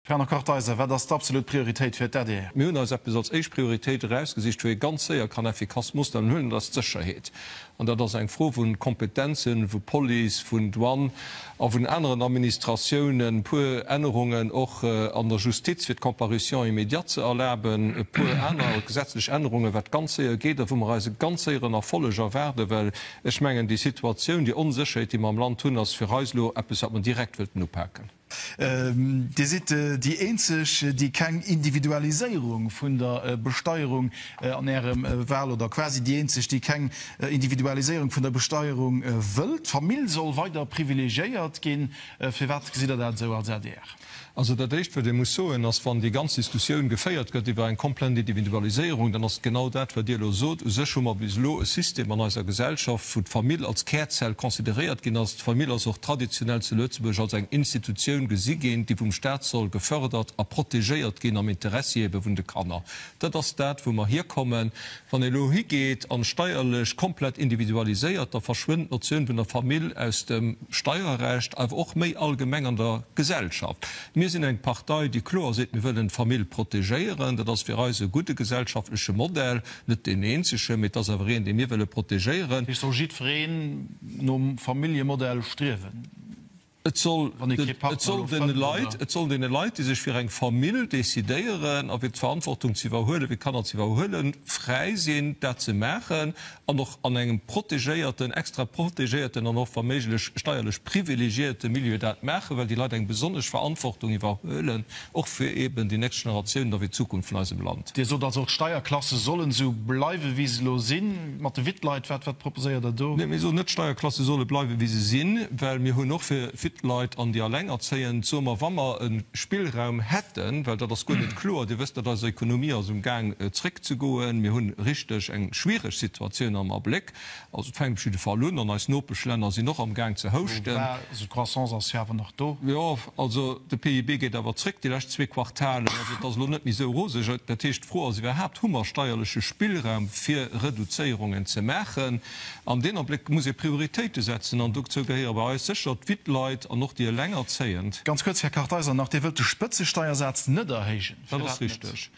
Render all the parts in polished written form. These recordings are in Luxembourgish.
Fernand Kartheiser, Wat ass d'absolut Prioritéit fir d'ADR? Mir hunn eis eppes als éischt Prioritéit erausgesicht, wou ee ganz séier kann effikass Moossnamen huelen, dat ass d'Sécherheet. An dat ass eng Fro vu Kompetenzen, vu Police, vun Douane a vun aneren Administratiounen, e puer Ännerungen och an der Justiz, fir d'Comparution immédiate ze erlaben, e puer aner gesetzlech Ännerungen, wat ganz séier geet a wou mer eis e ganz séieren Erfolleg erwaarden, well ech mengen, déi Situatioun, déi Onsécherheet, déi mer am Land hunn, ass fir eis elo eppes, wat mer direkt wëllten upaken. Dir sidd déi eenzeg, déi keng Individualiséierung vun der Besteierung an Ärem Wahl-, oder quasi déi eenzeg, déi keng Individualiséierung vun der Besteierung wëllt. D'Famill soll weider privilegiéiert ginn. Firwat gesitt Der dat esou als adr? Also dat Éischt, wat ee muss soen, ass, wann déi ganz Diskussioun geféiert gëtt iwwer eng komplett Individualiséierung, dann ass et genau dat, wat Dir elo sot. U sech hu mer bis elo e System an eiser Gesellschaft, wou d'Famill als Kärzell consideréiert ginn ass. D'Famill ass och traditionell zu Lëtzebuerg als eng Institutioun gesi ginn, déi vum Staat soll gefördert a protegéiert ginn am Interessi ebe vun de Kanner. Dat ass dat, wou mer hierkommen. Wann ee elo higeet an steierlech komplett individualiséiert, da verschwënnt d'Notioun vun der Famill aus dem Steierrecht, awer och méi allgemeng an der Gesellschaft. Mir sinn eng Partei, déi kloer seet, mir wëllen d'Famill protegéieren. Dat ass fir eis e gudde gesellschaftleche Modell. Net deen eenzegen, mee et ass awer een, dee mir wëlle protegéieren. Dat heescht, soll jiddwereen nom Familljemodell striewen? Et soll deene Leit, et soll deene Leit, déi sech fir eng Famill decidéieren a fir d'Verantwortung ze iwwerhuelen, fir Kanner ze iwwerhuelen, fräi sinn, dat ze maachen an och an engem protegéierten, extra protegéierten an och wa méiglech steierlech privilegiéierte Milieu dat maachen, well déi Leit eng besonnesch Verantwortung iwwerhuelen. Och fir eben déi nächst Generatiounen a fir d'Zukunft vun eisem Land. Dir sot also, d'Steierklasse sollen esou bleiwen, wéi se elo sinn. Mat de Wittleit, wat, wat proposéiert Der do? Nee, mir soen net, d'Steierklasse solle bleiwen, wéi se sinn, well mir hunn och fir d'Wittleit an déi Allengerzéiend, soe mer, wa mer e Spillraum hätten, well dat ass guer net kloer, Dir wësst, datt eis Ekonomie ass um Gaang zréckzegoen, mir hunn richteg eng schwiereg Situatioun am Abléck, Also et fänkt op jidde Fall un, an eis Nopeschlänner sinn och am Gaang ze houschten. Also d'Croissance ass jo awer nach do. Jo, also de PIB geet awer zréck déi lescht zwee Quartalen. Also et ass elo net méi esou roseg. Dat heescht, d'Fro ass iwwerhaapt, Hu mer steierleche Spillraum fir Reduzéierungen ze maachen? An deen Abléck muss ee Prioritéite setzen an dozou gehéiere bei eis sécher d'Wittleit an och déi Elengerzéiend. Ganz kuerz, Här Kartheiser, nach, Dir wëllt de Spëtzesteiersaz net erhéijen. Dat ass Firwat net? richteg.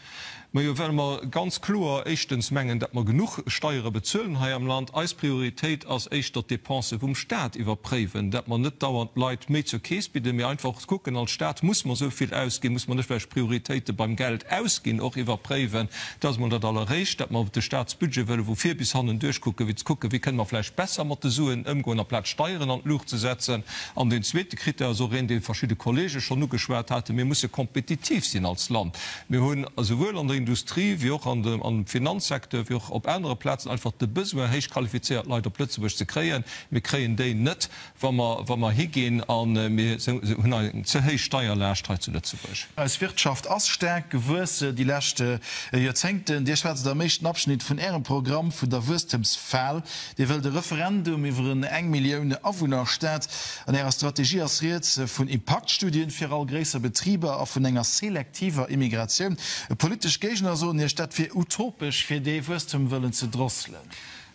Majo, well mer ganz kloer éischtens mengen, datt mer genuch Steiere bezuelen hei am Land. Eis Prioritéit ass éischter d'Dépensë vum Stat iwwerpréiwen, datt mer net dauernd d'Leit méi zur Keess bidden, mee einfach och kucken, als Stat muss mer esou vill ausginn, muss mer net vläicht Prioritéite beim Geld ausginn och iwwerpréiwen. Dat ass emol dat Alleréischt, datt mer de Statsbudget wëlle vu vir bis hannen duerchkucken, fir ze kucken, wéi kënne mer vläicht besser mat de Suen ëmgoen, amplaz Steieren an d'Luucht ze setzen. An deen zweete Critère ass och een, dee verschidde Kollege schonn ugeschwat haten, Mir musse kompetitiv sinn als Land. Mir hunn esouwuel an der Industrie wéi och an dem Finanzsecteur wéi och op anere Plazen einfach de Besoin, héich qualifizéiert Leit op Lëtzebuerg ze kréien. Mir kréien déi net, wa mer, wa mer higinn a mir hunn eng ze héich Steierlaascht hei zu Lëtzebuerg. Eis Wirtschaft ass staark gewuess déi lescht Joerzéngten. Dir schwätzt am éischten Abschnitt vun Ärem Programm vun der Wuesstemsfal. Dir wëllt e Referendum iwwer en eng Millioun Awunner-Staat. An Ärer Strategie ass rieds vun Impaktstudien fir all gréisser Betriber a vun enger selektiver Immigratioun. Politesch Géigner soen Iech, dat wier utopesch, fir dee Wuesstem wëllen ze drosselen.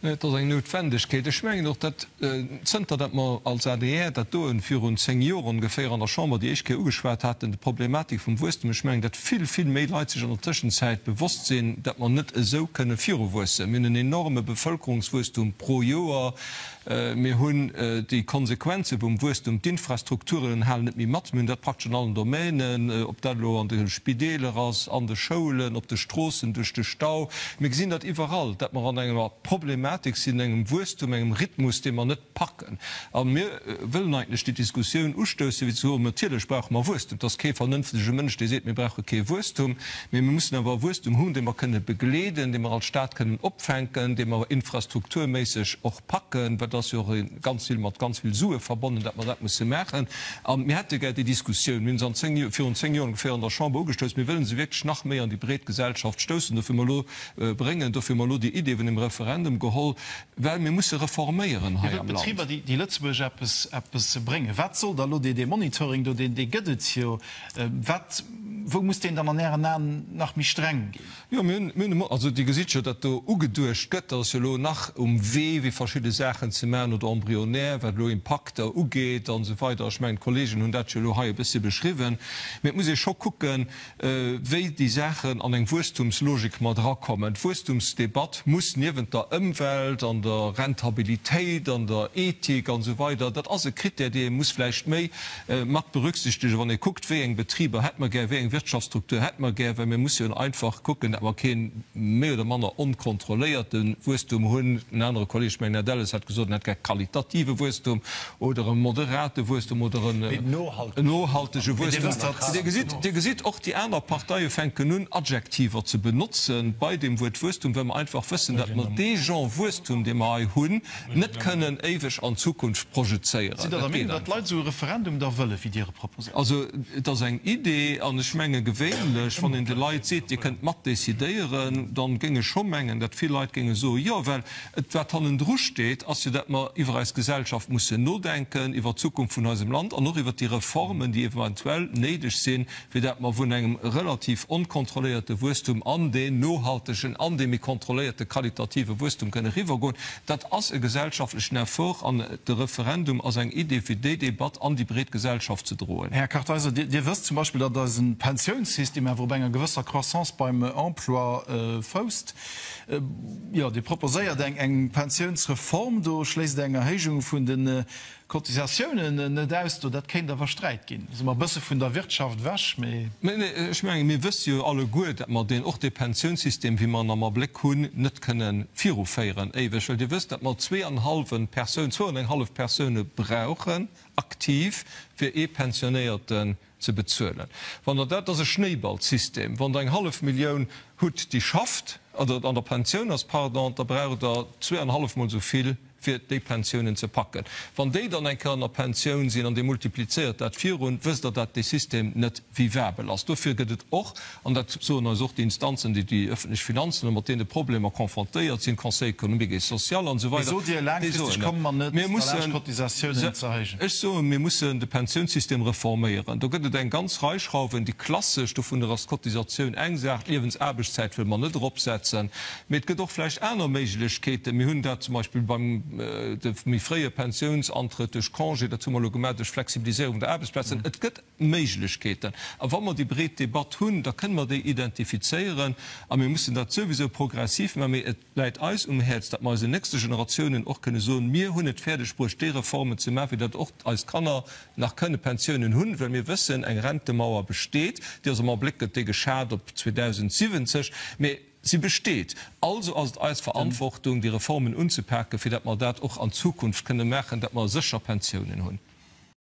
Et ass eng Noutwendegkeet. Ech mengen och, datt zënter datt mer als adr dat doen virun 10 Joer ongeféier an der Chamber déi éischt Kéier ugeschwat haten, d'Problematik vum Wuesstem, ech mengen, datt vill, vill méi Leit sech an der Tëschenzäit bewosst sinn, datt mer net esou kënne viruwuessen. Mir hunn en enorme Bevëlkerungswuesstum pro Joer. Mir hunn déi Konsequenze vum Wuesstum, d'Infrastrukturen halen net méi mat. Mir hunn dat praktesch an allen Domänen, ob dat elo an de Spideeler ass, an de Schoulen, op de Stroossen, duerch de Stau. Mir gesinn dat iwwerall, datt mer an enger Problematik sinn, engem Wuesstum, engem Rhythmus, dee mer net packen. A mir wëllen eigentlech déi Diskussioun ustoussen, fir ze soen, Natierlech brauche mer Wuesstum. Et ass kee vernënftege Mënsch, dee seet, mir brauche kee Wuesstum. Mee mir mussen awer e Wuesstum hunn, dee mer kënne begleeden, dee mer als Stat kënnen opfänken, dee mer infrastrukturméisseg och packen, well dat ass jo och ganz vill mat ganz vill Sue verbonnen, datt mer dat musse maachen. A mir hätte gär déi Diskussioun, mir hunn se an zéng, virun zéng Joer ongeféier an der Chamber ugestouss, mir wëllen se wierklech nach méi an déi breet Gesellschaft stoussen. Dofir hu mer elo bréngen, dofir hu mer elo déi Idee vun dem Referendum geholl. geholl, well mir musse reforméieren hei am Land. Betriber, déi Lëtzebuerg eppes bréngen. Wat soll da elo dee Monitoring do, dee gëtt et jo, wat, wou muss deen dann an Ären Aen nach méi streng ginn? Jo, mir hunn, mir hunn, also Dir gesitt jo, datt do ugeduecht gëtt, dat ass jo elo nach um Wee, wéi verschidde Saachen ze maachen oder embryonnaire, wat elo Impakter ugeet an esou weider. Ech mengen, d'Kollegen hunn dat jo elo hei e bëssche beschriwwen. Mee et muss ee scho kucken, wéi déi Saachen an eng Wuesstumslogik mat erakommen. D'Wuesstumsdebatt muss niewent der Ëmwelt an der Rentabilitéit an der Ethik an esou weider, dat ass e Critère, dee ee muss vläicht méi mat berücksichtegen, wann ee kuckt, wéi eng Betriber hätt mer gär, wéi eng Wirtschaftsstruktur hätt mer gär, well mir musse jo einfach kucken, datt mer kee méi oder manner onkontrolléierte Wuesstum hunn. En anere Kolleg, ech mengen Här Delles, hat gesot, en hätt gär qualitative Wuesstum oder e moderate Wuesstum oder en nohaltege Wuesstum. Dir gesitt, Dir gesitt, och déi aner Parteie fänken un, Adjektiver ze benotzen bei deem Wuert Wuesstum, well mer einfach wëssen, datt mer dee Genre Wuesstum, dee mer hei hunn, net kënnen éiweg an d'Zukunft projezéieren. Sidd Der der Meenung, datt d'Leit esou e Referendum da wëllen, wéi Dir e proposéiert? Also, et ass eng Idee, an ech menge gewéinlech, wann een de Leit seet, Dir kënnt mat decidéieren, dann géing ech scho mengen, datt vill Leit géinge soen, Jo, well et, wat hannendru steet, ass jo, datt mer iwwer eis Gesellschaft mussen nodenken, iwwer d'Zukunft vun eisem Land an och iwwer déi Reformen, déi eventuell néideg sinn, fir dat mer vun engem relativ onkontrolléierte Wuesstum an deen nohaltegen, an dee méi kontrolléierte qualitative Wuesstum kënne eriwwergoen. Dat ass e gesellschaftlechen Effort an de Referendum ass eng Idee, fir déi Debatt an déi breet Gesellschaft ze droen. Här Kartheiser, Dir wësst zum Beispill, datt eise Pensiounssystem awer op enger gewësser Croissance beim Emploi fousst. Jo, Dir proposéiert eng Pensiounsreform, do schléisst eng Erhéijung vun de Cotisatiounen net aus, do dat kéint awer Sträit ginn. Si mer e bësse vun der Wirtschaft ewech, mee. Mä ech mengen, mir wësse jo alleguer, datt mer deen, och dee Pensiounssystem, wéi mer en am Abléck hunn, net kënne viruféieren éiweg, well Dir wësst, datt mer zweeanhalwen Persoun, zwou an eng hallef Persoune brauchen aktiv, fir ee Pensionéierten ze bezuelen. Wann Der dat, dat ass e Schnéiballsystem, wann Der eng hallef Millioun hutt, déi schafft, oder an der Pensioun ass, pardon, da braucht Der zweeanhallef Mol esou vill, fir déi Pensiounen ze packen. Wann déi dann eng Kéier an der Pensioun sinn an Dir multiplizéiert dat virun, wësst Der, dat dee System net vivabel ass. Dofir gëtt et och, an dat soen eis och déi Instanzen, déi déi öffentlech Finanzen a mat deene Problemer confrontéiert sinn, Conseil économique et social an esou weider, Mee sot Dir, déi laangfristeg soen, komme mer net mir derlaanscht, mussen, d'Cotisatiounen ze erhéijen? Ech soen, mir mussen de Pensiounssystem reforméieren. Do gëtt et eng ganz Rei Schrauwen, déi klassesch, dovunner ass d'Cotisatioun eng Saach, d'Liewensaarbechtszäit wëlle mer net eropsetzen, Mee et gëtt och vläicht aner Méiglechkeeten. Mir hunn dat zum Beispill beim de méi fréie Pensiounsantrëtt duerch Congé, dat hu mer elo gemaach duerch Flexibiliséierung der Aarbechtsplazen. Et gëtt Méiglechkeeten. A wa mer déi breet Debatt hunn, da kënne mer déi identifizéieren. A mir mussen dat souwisou progressiv maachen. Mee et läit eis um Häerz, datt mer eisen nächste Generatiounen och kënne soen, Mir hunn et fäerdeg bruecht, déi Reformen ze maachen, fir datt och eis Kanner nach kënne Pensiounen hunn, well mir wëssen, eng Rentemauer besteet. Déi ass am Abléck, gëtt déi geschat op 2070. Mee Si besteet. Also ass et eis Verantwortung, déi Reformen unzepaken, fir datt mer dat och an Zukunft kënne maachen, datt mer sécher Pensiounen hunn.